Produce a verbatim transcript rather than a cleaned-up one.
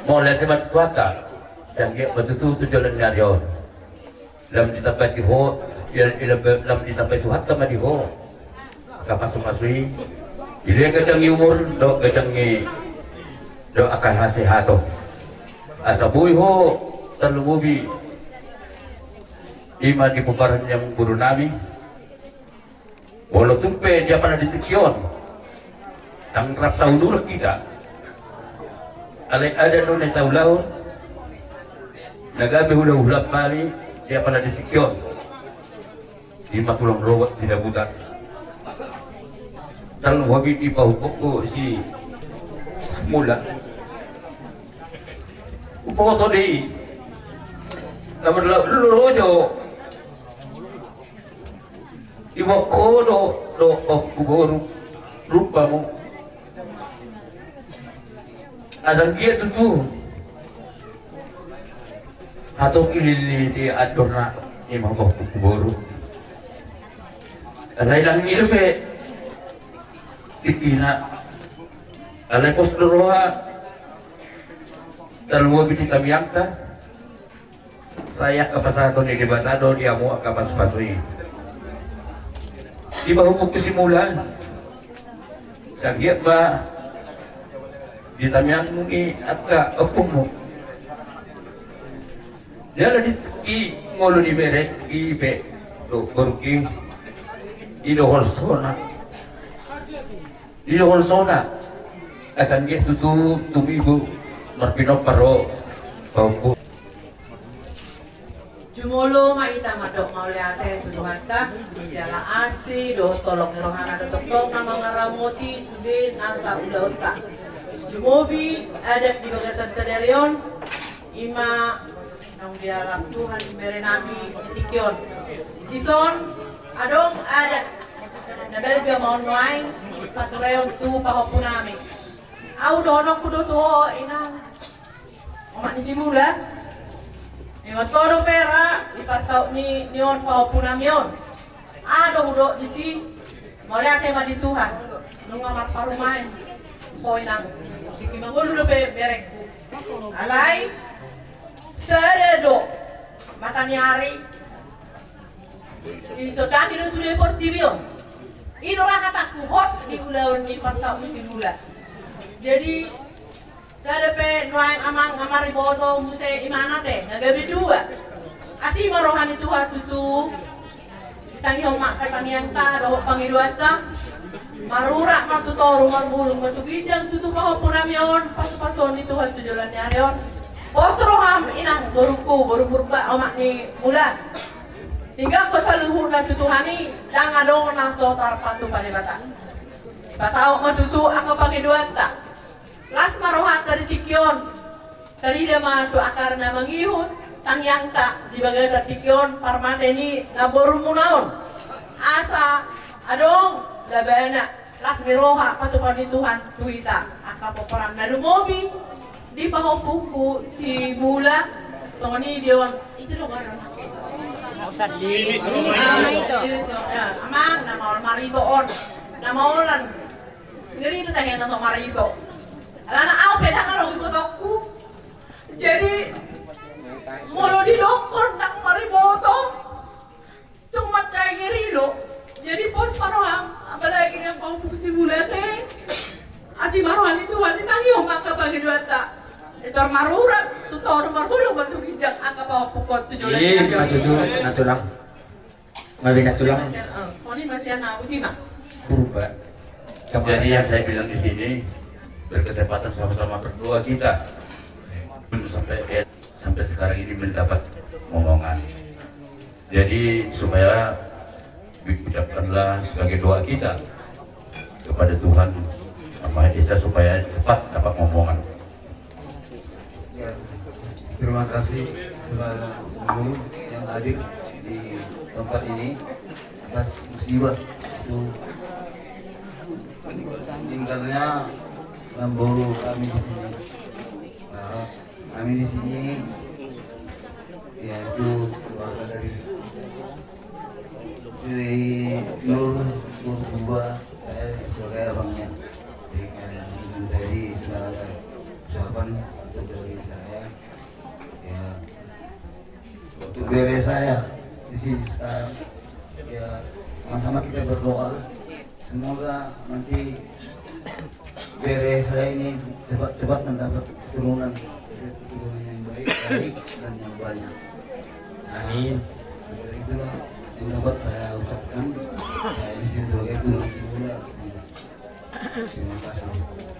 Mauliate ma di Tuhanta, sai anggiat ma tutu tu joloan ni ari on. Lam ditambai Tuhan, lam ditambai Tuhanta ma di ho angka pasupasu i. Dilehon ganjang ni umur dohot ganjang ni dohot angka hasehaton. Asa boi ho tarlumobi i ma di pomparan ni amangboru nami. Molo tung pe di apala di tingki on ndang rap saunduran hita, alai adat do na taulahon, na gabe hulahula bali di apala di tingki on. I ma tulang rorobot Sidabutan. Tarlumobi di pahompu si Mula. Uposo do i na marlaok lolojo. Iboan ho do, do pahompu boru, rupamu. Asa anggiat tutu hatop i lili di andorna i ma pahompu boru. Alai ndang i dope tingkina. Alai pos do roha tarlumobi di tangiangta. Sai angka pasahaton ni Debata do di hamu angka pasupasu i. Di pahompu si Mula, sai anggiat ma di tangiangmu i angka ompungmu. Jala di, i molo di bere i pe do borungki, i do holsona. Di holsona, asa anggiat tutu tumibu marpinompar ho pahompu. Jumolo ma hita mandok mauliate tu Tuhanta, jala asi dohot holong ni rohana do tongtong na mangaramoti sude nasa ulaonta. Lumobi adat di bagasan sadari on, i ma naung dialap Tuhan bere nami di tingki on. Dison adong adat na balga ma on nuaeng, patureon tu pahompu nami. Au dohononku do tu ho, inang, omak ni si Mula. Ingot ho dope ra di parsaut ni, ni on pahompu nami on. Aha do hudok disi? Mauliate ma di Tuhan, nunga marparumaen ho, inang. Tingki mangolu dope berengku. Alai sada do mata ni ari, disondani do sude portibi on. I do ra hatangku hot di ulaon ni parsaut ni si Mula. Jadi sada pe nuaeng amang, amang maribosong muse imana te, nga gabe dua. Asi ma roha ni Tuhan tutu. Tangihon ma angka tangiangta dohot pangidoanta. Marurat ma tu toru, marhulung ma tu ginjang tutu pahompu nami on, pasupasuon ni Tuhan tu joloan ni ari on. Pos roham, inang, borungku, boru Purba, omak ni Mula. Tinggal ho saluhutna tu Tuhan i, ndang adong na so tarpatupa Debata. Pasaut ma tutu angka pangidoanta. Las ma rohanta di tingki on. Tarida ma tu angka na mangihut tangiangta di bagasan tingki on, parmate ni namborumuna on. Asa adong labana, las ni roha patupaon ni Tuhan tu hita angka pomparan na lumobi di pahompuku si Mula. Songon i di on. Ise do goarna? Amang, na maol Marito on. Na maolan. Ngeri do tangiangna so Marito. Alana au pe ndang adong ibotongku. Jadi molo didokkon ndang maribotong, tung mansai ngeri do. Jadi pos ma roham, apalagi na pahompu si Mula te. Asi ma roha ni Tuhan, ditangihon ma angka pangidoanta. Tor marurat tu toru, marhulung ma tu ginjang angka pahompu on tu joloan ni ari on. Ima tutu, na tulang. Mabina tulang. Purba. Jadi yang saya bilang di sini, berkesempatan sama-sama berdoa kita. Belum sampai, ya, sampai sekarang ini mendapat omongan. Jadi supaya diucapkanlah sebagai doa kita kepada Tuhan Yang Maha Esa supaya cepat dapat omongan. Ya, terima kasih kepada seluruh yang hadir di tempat ini atas musibah itu meninggalnya namboru kami di sini. Nah, kami di sini yaitu keluarga dari si Nur Purba, saya sebagai abangnya. Jadi, sudah ada ucapan Dari saya, ya, untuk bere saya di sini sekarang, ya, sama-sama kita berdoa. Semoga nanti bere saya ini cepat-cepat mendapat keturunan, keturunan yang baik, baik dan yang banyak. Amin. Semoga itulah yang dapat saya ucapkan. Saya di sini sebagai tulang simula. Terima kasih.